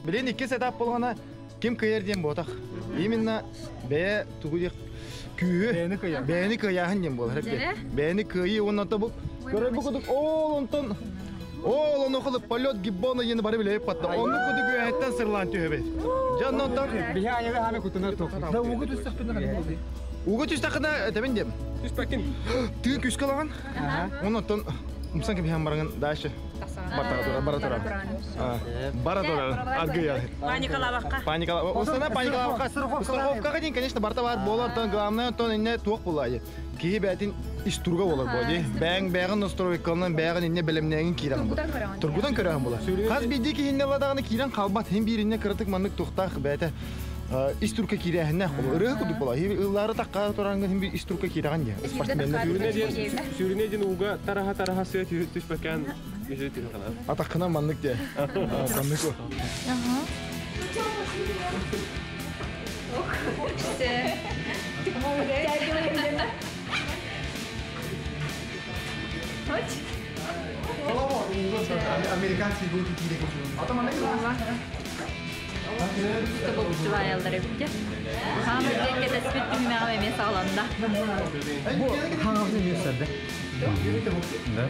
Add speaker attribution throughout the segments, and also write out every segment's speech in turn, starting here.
Speaker 1: Билин иккис этап болғана ким кыйар диэн буотах. Именно бэйэ тугу диэх күүһү
Speaker 2: Бэйэни кыйар.
Speaker 1: бэйэни кыйааһын диэн буолар. Бэйэни кыайыы уонна бу көрөр бу кудук ол онтон ол ону хылып полет гиббона диэн бары билэбит патта. Онну кудук үөһэттэн сырлаан түһэбит. Дьон онтон
Speaker 2: Биһи аныгы хами кутунар туох. Да угу түстэхпинэ ханна буолуй?
Speaker 1: угу түстэххинэ этэбин диэм.
Speaker 2: Түспэккин.
Speaker 1: Тыы күүскэ ылаҕын. Оннуттан умсан кэбиһэн бараҥын дальше. Бара турар, бара турар. Бара турар. Аргыйа.
Speaker 3: Паникалаабакка.
Speaker 1: Паникала. Устана паникалаабакка. Страховкаҕа диэн, конечно, барта бар буолар, тон главное, тон инне туох булаайы. Киһи бээтин ис турга болар бу ди. Бэйэҥ бэйэҕин настройкалынан бэйэҕин инне бэлэмнээгин киирэн бу. Тургутан көрөһүн була. Хас биирдии киһинне ладаҕына киирэн халбат. Хин бииринне кыратык маннык тухтаах бэйэтэ ис турка киирээһиннээх болу. Ырыа кудук була. Ыллары такка турангын хин бир ис турка киирэҕин диye. Спортсменнер.
Speaker 2: Сүүрүнэ диэн ууга тараха-тараха сыа түспэккэн үсү түһэ хаnar.
Speaker 1: Атаккынан маннык диye. Маннык.
Speaker 2: Американский гонки киирэ
Speaker 3: Тобулчубаялар эбитте. Хаамыр диэн кэтэспит түһүмэҕим эмиэ саҕаланна.
Speaker 2: Бу хаҥабын эмиэ сэрдэ.
Speaker 1: Да.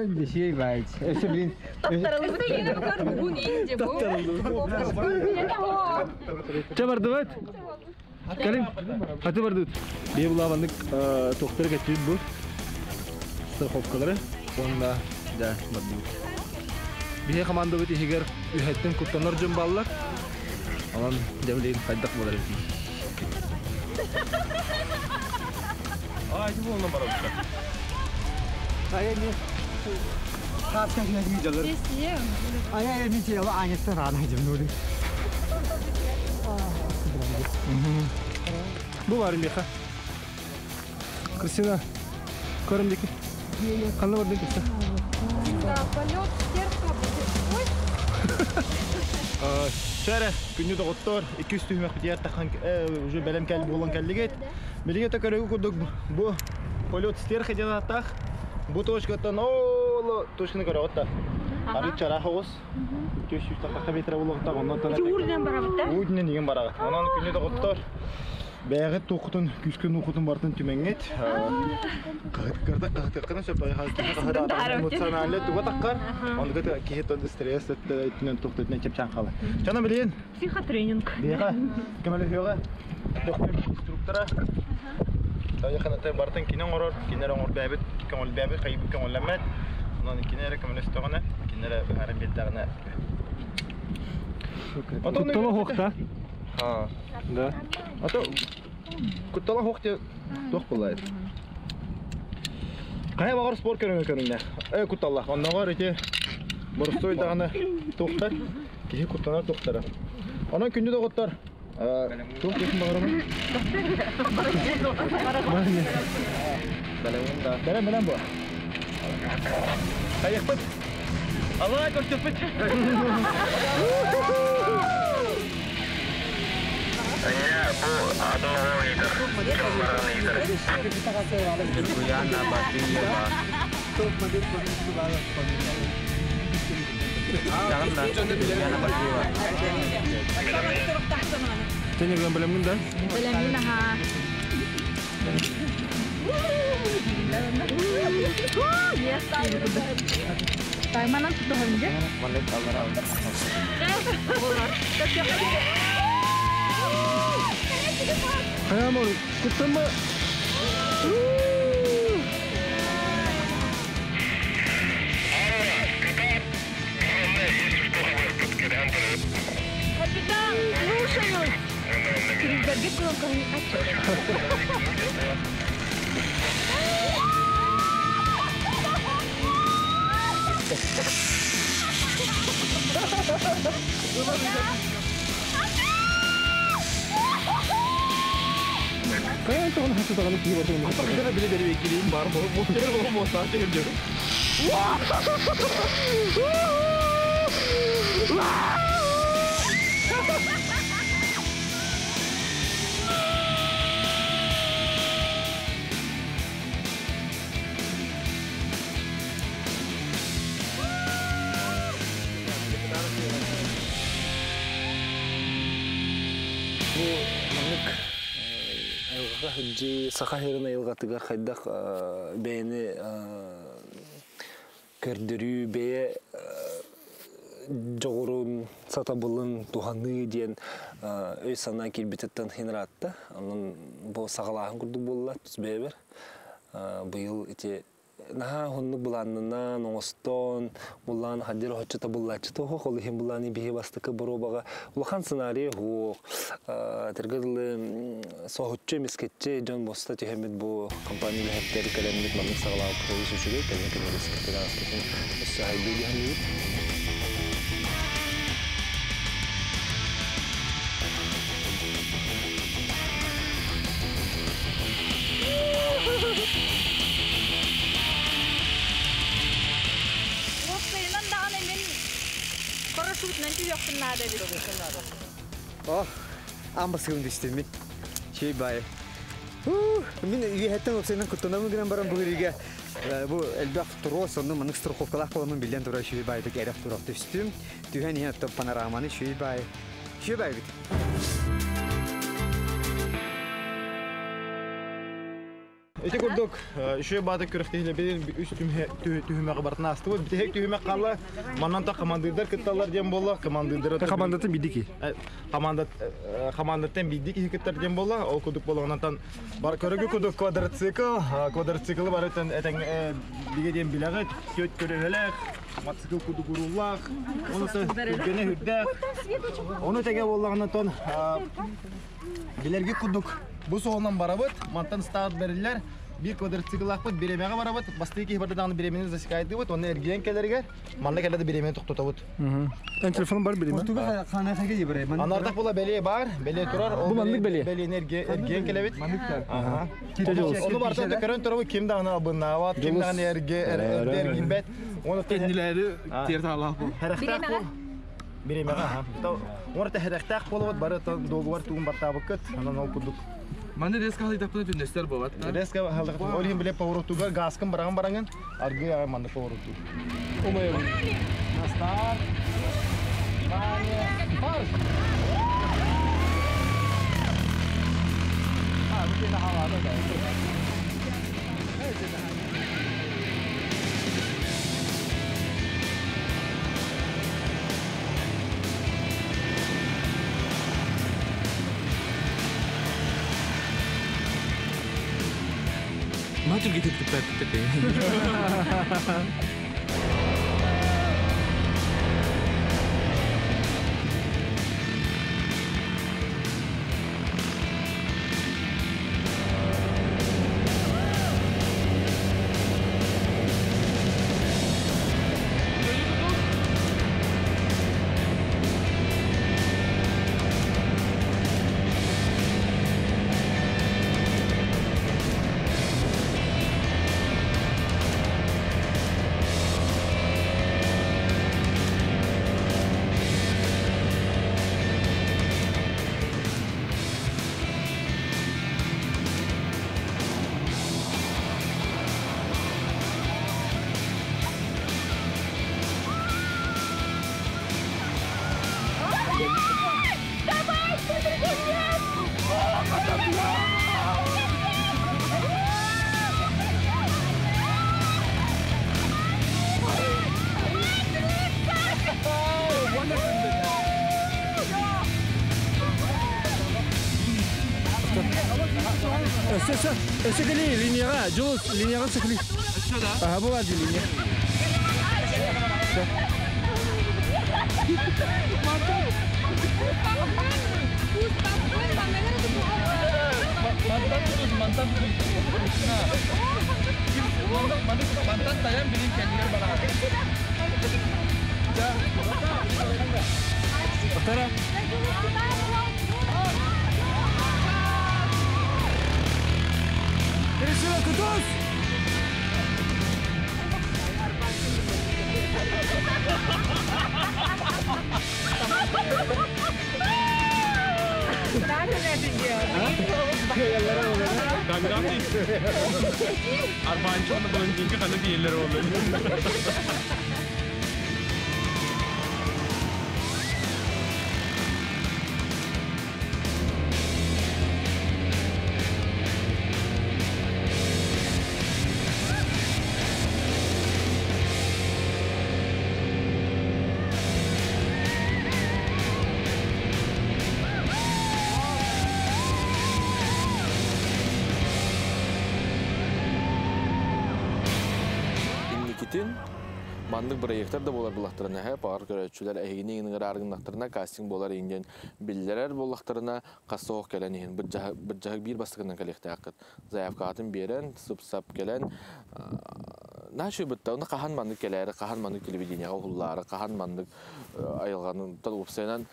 Speaker 2: Бесей байт. Өсө блин.
Speaker 1: Че бардыбыт? Кэлин. Хаты бардыбыт. Бие булабаннык тохтары кэтпит бу. Страховкалары. Онна да бардыбыт. Бие командабыт иһигэр үһэттэн куттанар дьон баллар. Онон дьэ хайдах болар эбит.
Speaker 2: Ай, бу оннан барабыт. Ай, не. Хаска кина жалар. Ай, ай, мен тело аняттан рана жемнури.
Speaker 1: Бу бар меха. Кристина, көрім деки. Қанна бардың кепті?
Speaker 4: Полет стерха будет. Ой,
Speaker 1: Шәрі, күнді доғыттор, 200 түймек бітер таққан, уже бәлем кәл болан кәллігет. Білге тәкәрегі күрдік бу полет стерха ден аттақ. Бу точкаттан олы точканы көрі отта. Ары чара хоғыз. 200 таққа метр болуқтақ, оннан тана.
Speaker 3: Урден барабыт да?
Speaker 1: Удинен деген барағы. Онан күнді доғыттор. Бәғі тоқытын, күскен оқытын бартын түменгет. Қығыткырда сөп эмоционально туга таққар. Оны көтө киһи тон стресс өттүнөн тоқтотунан чепчан қалы. Жана билин,
Speaker 3: Психотренинг.
Speaker 1: бега кемеле хөга доктор инструктора. Таяхана бартын кинен орор, кинер оңор бәбит, көңүл бәбит, кайып көңүлләмәт. Онан кинере көмөлөс тогона, кинере бахарын беттагына.
Speaker 2: Куттала хохта.
Speaker 1: Ha.
Speaker 2: Да.
Speaker 1: Ато куттала хохте тох булайт. Кая багар спорт көрүңө көрүңнө. Э куттала. Онногор ити борстой даганы тохтар. Кихи куттанар тохтара. Онон күндү доготтор. Тух кесин багарым. Бәлем бәлем бу. Кайыкпыт. Алла көрсөппүт.
Speaker 2: Тенерден билемин да.
Speaker 3: Белемин аха. Тайманан tuttu önce.
Speaker 1: Хаямор, куттанма.
Speaker 4: Капитан, слушаюсь. Перезагрузка кнопка.
Speaker 5: Каян тоғын хасы тағаны киіп отырмын.
Speaker 1: Апа биле бери кирим бар бу. Бу бу бу саат деп.
Speaker 6: Бу маннык айылҕа сылдьыы, саха сирин айылҕатыгар хайдах бэйэни көрдөрүү, бэйэ дьоҕурун, сатабылын туһаныы диэн өй-санаа киирбититтэн иһин ыраатта. Онон бу саҕалааһын курдук буолла тус бэйэбэр. Быйыл ити наһаа уһуннук былааннанан, оҥостон, буллаан хаддир оһоччу табыллааччы суох, ол иһин былааны биһи бастакы боруобаҕа улахан сценарий суох. Этэргэ дылы соһуччу эмискэччи дьон боста түһэммит бу компания үлэһиттэр кэлэммит маннык саҕалаабыт олус үчүгэй, кэлин кэмҥэ ааспытын өссө хайдыы диһэннибит.
Speaker 3: Уопсайынан даҕаны мин парашютунан түһүөхпүн наада эбит.
Speaker 2: Ох, амбасыгын түстүм мин. Чүй бай. Мин үйэһэттэн уопсайынан куттанамын гынан баран бу бу элбэх трос, онну маннык страховкалаах буоламмын биллэн турар үчүгэй баайдык эрэх турах түстүм. Түһэн иһэн оттон панораманы үчүгэй баай. Үчүгэй баай эбит.
Speaker 1: Ити курдук, үчүгэй баатык күрэхтэһиилэрбитин үс түһүмэҕи барытын аастыбыт. Бүтэһик түһүмэх хаалла. Манан та командирдар кытталлар диэн буолла. Командирдары
Speaker 5: Командатын бидди ки.
Speaker 1: Команда командаттан бидди киһи кыттар диэн буолла. Ол курдук буолуонтан бар көрөгү курдук квадроцикл, квадроциклы барытын этең биге диэн билэҕит, төт көрөһөлөөх, мотоцикл курдук урууллаах, оны түргэнэ хүрдээх. Ону тэгэ буоллаҕына билэрги курдук бу суолунан барабыт, мантан старт бериллер, бир квадроцикллаахпыт, биремэҕэ барабыт, бастыы киһи барда биремени засекайдыбыт, онно эргийэн кэлэригэр, манна кэллэ да биремени тохтотобут.
Speaker 5: Эн телефон бар билиме.
Speaker 2: Туга хана хаге ебре.
Speaker 1: Анардах була беле бар, беле турар,
Speaker 5: Бу маннык беле.
Speaker 1: Белени эргийэн кэлэбит. Аха.
Speaker 5: Жолус.
Speaker 1: Ону барда да көрөн турабыт, ким даҕаны албыннаабат, ким даҕаны эрге эргийбэт. Оны
Speaker 7: Кеннилери терт Аллах бу.
Speaker 1: Хэрэхтээх бол. Биремэҕэ, аха. Оны хэрэхтээх болобут, бары договор тугун баттаабыккыт, анан ол курдук.
Speaker 7: Маны резко халыйтаппына түннестер болот.
Speaker 1: Резко халык. Ол иһин биле поворотугар газкын бараган бараңын, аргы ага манны повороту.
Speaker 5: Умайым.
Speaker 1: На старт. Внимание. Марш! А, вы на халада, да.
Speaker 7: Ма түрге тетіп бәттік.
Speaker 5: Өссө өссө кели линияга, Жолус, линияга сыкли. Ага, бу бар линия.
Speaker 7: Мантан tutun, мантан tutun. Мантан таян билин кендилер бана.
Speaker 5: Актара. Решила кутус! Арбанчы оны блондинка қаны дейілер олы. Инникитин маннык проекттар да болар булахтарына хэ паар көрөчүлөр эһигини иҥэр аргыннахтарына кастинг болар инден биллерер боллахтарына кассоох келен иһин быржаһык биир бастыгынан кэлиэхтээххит заявкаатын биэрэн сып-сап келен нашы бытта оны хахан маннык келээри хахан маннык телевидениеға ухуллаары хахан маннык айылганын тал упсайнан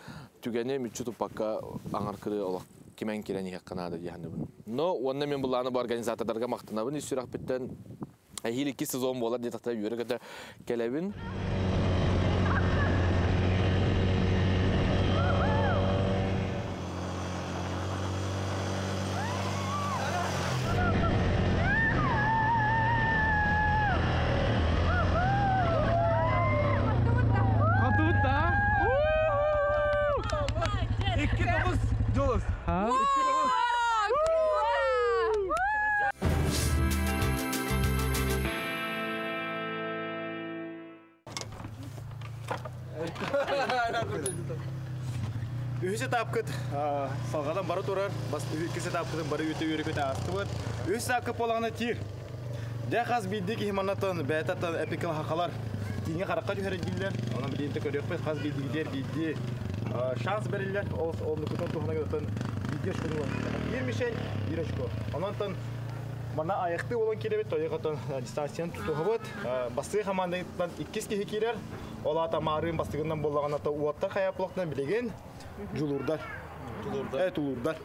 Speaker 5: түгене мүччү туппакка аңар кыры олох кимен кирен иһек канада диһаныбын. Но онна мен буллааны бу организатордарга мактанабын ис сүрэх биттен Әһил 2 сезон болар диye тахта yürü ката келебин.
Speaker 7: Katubutta. 2-9 Жолос.
Speaker 5: Ha?
Speaker 7: 2-9.
Speaker 1: Үһүс этапкыт салгадан бары турар, бас иккис этапкытын бары үтө үйрөкөт астыбыт. Үһүс этапкы полагына тир. Дә хас бидди ки химанатан бәтатан эпикал хакалар. Тиңе каракка түһәрен диллер. Аны билинте көрөкпөт хас бидди дер бидди шанс берилер. Ол ол нукутон тухына гытын бидди шкону. Бир мишень, бир очко. Ононтон мана аяқты болон киребит, тойготон дистанцияны тутуһубут. Басты командадан иккис киһи кирер. Ол ата марын бастыгынан боллаган ата уаттар хаяплоктан билеген жулурдар. Тулурдар. Тулурдар.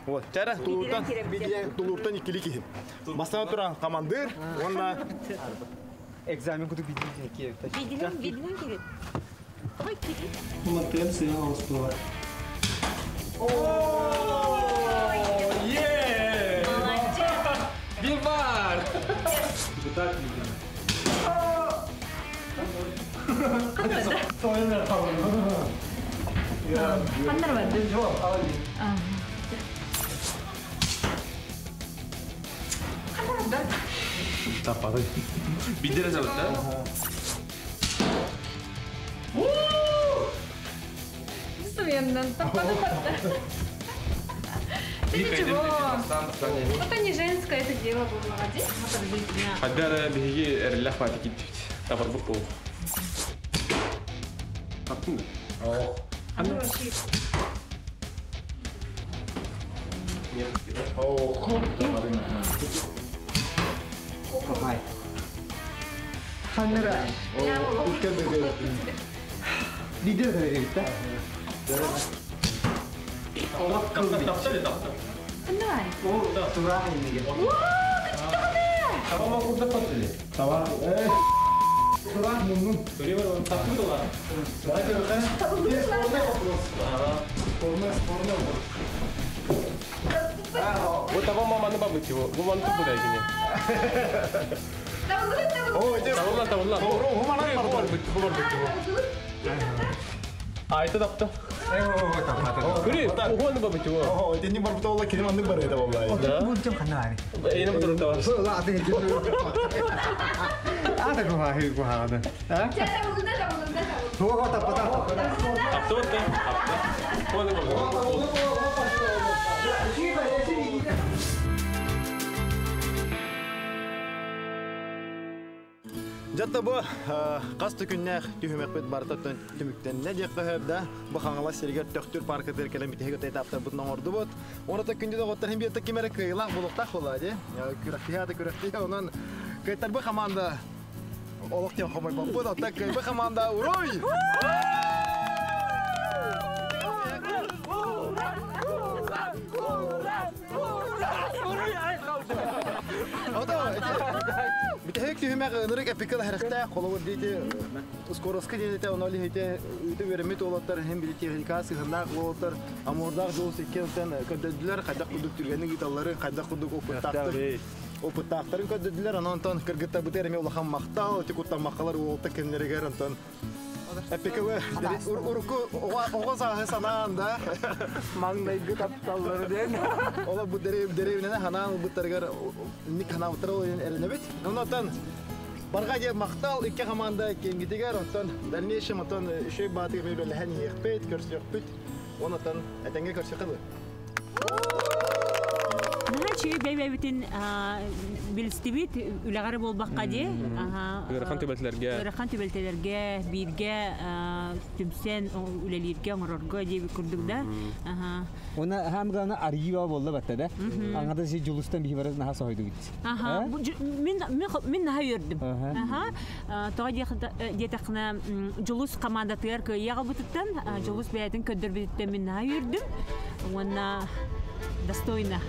Speaker 1: Вот, тәрә тулурдан, билген тулурдан икили киһи. Бастан туран командир, онна
Speaker 2: Экзамен куту бидин киев.
Speaker 3: Виделин, виделин кирет. Ой, кирет.
Speaker 6: Мантем сыян алыспылар.
Speaker 7: Bir var. Бидere забытта.
Speaker 4: Суендан, таппады. Да ничего. Это не женское это дело было. Молодец.
Speaker 7: Хаддара биһиги эриллэх бааты киттибит. Табар бу пол. Таптың да?
Speaker 2: Папай. Ханнара. Лидер да беребит да?
Speaker 7: Тапты.
Speaker 2: Тура эмеге.
Speaker 7: Табама курда паттылы.
Speaker 1: Тава. Тура муннун.
Speaker 7: Тапты да.
Speaker 1: Спорный, спорный вопрос.
Speaker 7: Бу табама маны бабыт его. Бу маны тупу да кини.
Speaker 1: О, иде.
Speaker 7: Табылла табылла.
Speaker 1: Бу
Speaker 7: бар бит, бу бар бит. Айты тапты. Күри, ухуаны бабыт его.
Speaker 1: О, иде не бар бит ола кирим андык бар эди валлаhi.
Speaker 7: Да.
Speaker 2: Бу ханна ари.
Speaker 7: Эйне бу турда бар.
Speaker 2: Ла аты Ата куха куха да. А? О, таппа таппа.
Speaker 7: Тапты бутты. Тапты. Хуаны бабыт.
Speaker 1: Жатта бу қас түкүннәх түһүмәкпет барта түмүктен не дек көһөбдә бу хаңала сергер төктүр паркы дер келем битеге этапта бутын оңорду бут. Оны та күндө готтар хим бетте кимере кыйла булуктак була ди. Күрәктә да күрәктә онан кайтар бу команда олох тем хомой бу да так бу команда урой. Бүтэһик түһүмэх ынырык эпикыл хэрхтэ холобур диити скоростка диэте ону лихите үтө үөрэммит уолаттар һин били техника сыһыннаах уолаттар амурдаах жол сиккентен көрдөдүлэр хайдах курдук түргэнник ыыталларын хайдах курдук опыттаахтар опыттаахтарын көрдөдүлэр онон онтон кыргытта бытыр эми улахан махтал ити куттаммаккалар уолта кемнеригер онтон эпикылы урукку оҕо сааһы санаан да
Speaker 7: Маңнайгы тапталлары ден.
Speaker 1: Ола бу деревнене ханаан ылбыттарыгар ник ханаабыттара ол эренебит. Онотон барга же мактал икки команда кенгитигер онтон дальнейшем онтон үшөй баатыгы мөбелеһен иехпит, көрсүөхпүт. Онотон этеңге көрсүөхпүт.
Speaker 8: Наһаа чүй бэйбэбитин билистибит үлэҕэр буолбакка ди.
Speaker 7: Ыарахан түбэлтэлэргэ.
Speaker 8: Ыарахан түбэлтэлэргэ бииргэ түмсэн үлэлииргэ оҥорорго диэбит курдук да.
Speaker 2: Она хамгана арыйыба болла батта да. Аңада си жулустан биһи барыз наха сойдугут.
Speaker 8: Аха, мин мин наһаа үөрдүм. Аха, тоҕо диэтэххинэ Жулус командатыгар кыайыаҕа бутуттан, Жулус бэйэтин көрдөрбүтүттэн мин наһаа үөрдүм. Уонна достойно,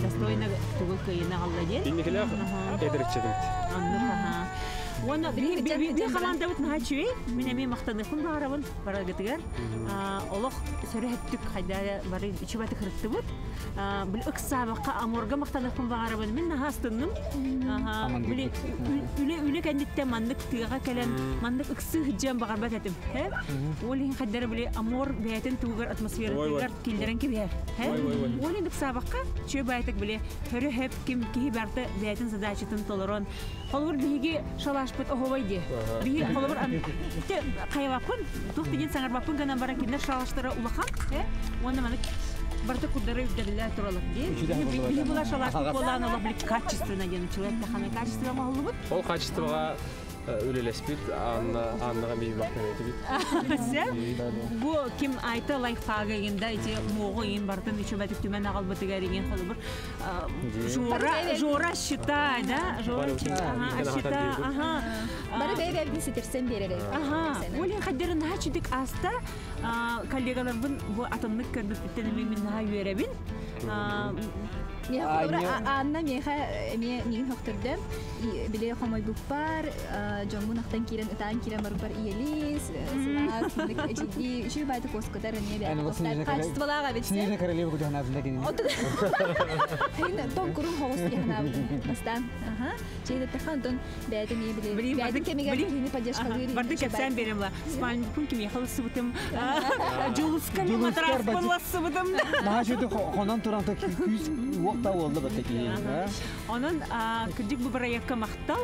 Speaker 8: достойно тугу кыайыны алла диэн.
Speaker 7: Инникилээх эдэрчэтимт.
Speaker 8: Оннук, аха. Уонна би командабыт наһаа үчүгэй. Мин эмиэ махтаныахпын баҕарабын бараргытыгар. Олох сөрөһөттүк хайда бары үчүбаты кырыттыбыт. Били ыксаабакка аморга махтаныахпын баҕарабын. Мин наһаа астынным. Били үлэ үлэ кэнниттэн маннык тыаҕа кэлэн маннык ыксыы сылдьан баҕарбат этим. Ол иһин хайдара били амор бэйэтин тугар атмосфератыгар киллэрэн кэбиһэр. Ол иһин ыксаабакка чүө баайтык били хөрө-хөп ким киһи барта бэйэтин задачатын толорон. Холобур биһиги шалашпыт оһобой ди. Биһи холобур хайабаппын, туох деген саҥарбаппын гынан баран кинилэр шалаштара улахан. Уонна маны барта курдары үрдэрилэр туралар ди. Биһи була шалашпыт буолаан олох били качественно диэн человек тахана качество оҥоһуллубут.
Speaker 7: Ол качествоға үлелеспит Аннаға ми мактанетибит.
Speaker 8: Бу ким айта лайфхага егенде ити моҕу ин бартын үчүбэтик түмэн аҕалбытыгар еген холобур Жора, Жора считай, да? Жора, ага, считай, ага.
Speaker 3: Бары бэйбэбин ситерсен берер.
Speaker 8: Ага. Олин хаддерин наһаа чүдүк аста коллегаларбын бу атымнык көрбүппүттэн эми мин наһаа үөрэбин.
Speaker 3: Анна меха эме мигин хохтордым. Биле хомой буппар, жоммун ахтан кирен ытаан кирен барбар иелис, сылаас, эчиди, үшүй байты коскотар эме бе. Качестволага бит.
Speaker 2: Снежная королева куда она знакин.
Speaker 3: Хин тон курум хогос яхна бастан. Ага. Чейде тахан тон бәйте ме биле. Бәйте кемеге кини поддержка гыри.
Speaker 8: Барды кепсән берем ла. Спальник пун кеме халысы бутым. Жулуска ми матрас боласы бутым.
Speaker 2: Наха шуды хонан туран та күз уақта олды бат таки.
Speaker 8: Онон кырдьык бу проектка махтал,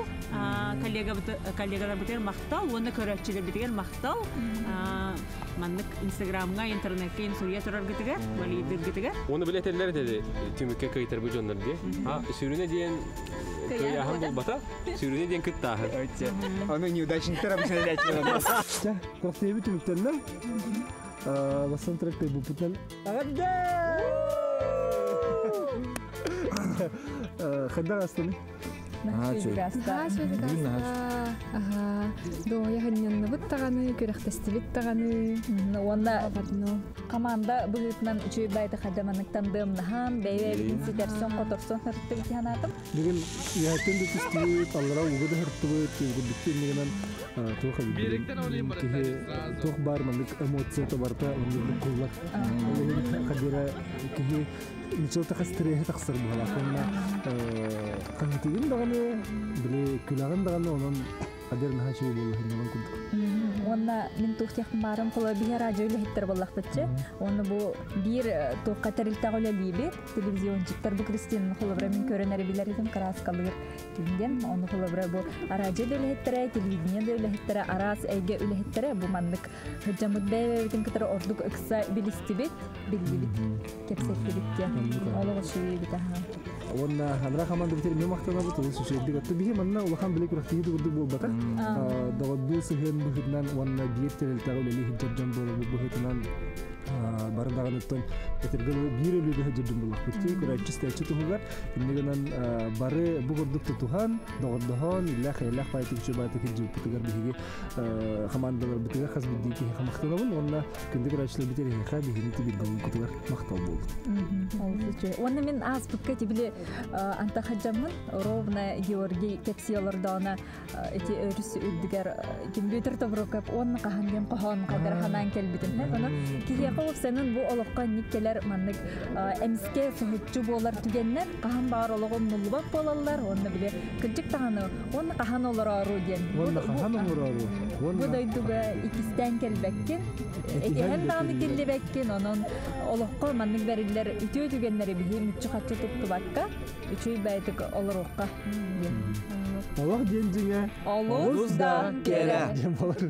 Speaker 8: коллегалар битер махтал, оны көрөччүлөр битер махтал. Маннык Инстаграмга, интернетке инсурия турар гытыгар, валидыр гытыгар.
Speaker 7: Оны билетерлер деди, түмүккө кыйтар бу жоннор ди. А сүрүнө диэн кыяһын болбата, сүрүнө диэн кыттааһын.
Speaker 2: Оны неудачниктер обычно лячилер.
Speaker 9: Кофтеби түмүктеннен бастан тректе бу путен. Хаддар астыны.
Speaker 4: Ага. Доя ханнянны буттаганы, күрәхтәстибит таганы.
Speaker 3: Уонна команда быһыытынан үчүгэй байты хадаманыктан дымнаһан, бэйбэбитин ситерсон, которсон хырттык тиһанаатым.
Speaker 9: Бүгүн яһаттан да түстүбүт, аллара уга да хырттыбыт, күрдүктү иннигенен туох киһи туох бар маннык эмоция барта оннук куллар. Хадира киһи ничего тахас стресс тахсар буһала. Онна ханытыгын даганы, биле күләгән даганы онон хадир наһа чөй болла хиннан курдук.
Speaker 3: Онна мин тух барым кола бихе радио үлэһиттер боллахпытчы. Онна бу бир туохка тэрилтэҕэ үлэлиибит, телевизиончиктар бу Кристина холобура мин көрөнөр билер этим краскалыыр кинден. Онну холобура бу радио да үлэһиттерэ, телевидение да үлэһиттерэ, араас эйгэ үлэһиттерэ бу маннык хыджамыт бэйбэбитин кытары ордук ыкса билистибит, биллибит, кэпсэттибит диэн. Олоҕу сүүйбит аха.
Speaker 9: Онна ханра команда битер мен мактанабыт, ол сүшөйдүк атты. Биһи манна улахан биле күрәхтиги дурдук болбата. Дагадду сыһын быһытынан уонна биир тэрилтэҕэ үлэлии сылдьар дьон буолабыт быһытынан бары даҕаныттан этергел биир өлүүгэ сылдьар дьон буоллахпыт. Көрөөччү истээччи туһугар иннигинэн бары бу курдук тутуһан, доҕордоһон, иллээх эйлээх баайтык үчү баайтык илдьибиппитигэр биһиги командалар битигэр хас биирдии киһи махтанабын уонна күндү көрөөччүлэр битер эһиэхэ биһини тибиргэн кутугар махтал буолбут.
Speaker 3: Уонна мин ааспыкка тибили Анта хаджаммын ровно Георгий кепси олордоона эти өрүс үрдүгэр компьютер тобрукап онна хахан диэн хоһоон кадar ханаан келбитим. Ону киһиэхэ уопсанын бу олоххо инник келер маннык эмиске соһуччу буолар түгэннэр хаһан баар олоҕу умнуллубат буолаллар, онно биле кырдьык даҕаны уонна хаһан олороору диэн.
Speaker 9: Уонна хаһан олороору.
Speaker 3: Бу дойдуга иккистээн кэлбэккин, этиһэн даҕаны киллибэккин, онон олоххо маннык бэриллэр үтүө түгэннэри биһи мүччү-хаччы туттубакка, үчүгэй бэйэтик олоруохха диэн.
Speaker 9: Олох диэн дьиҥэ
Speaker 3: Олус да кэрэ.
Speaker 9: Диэн болар.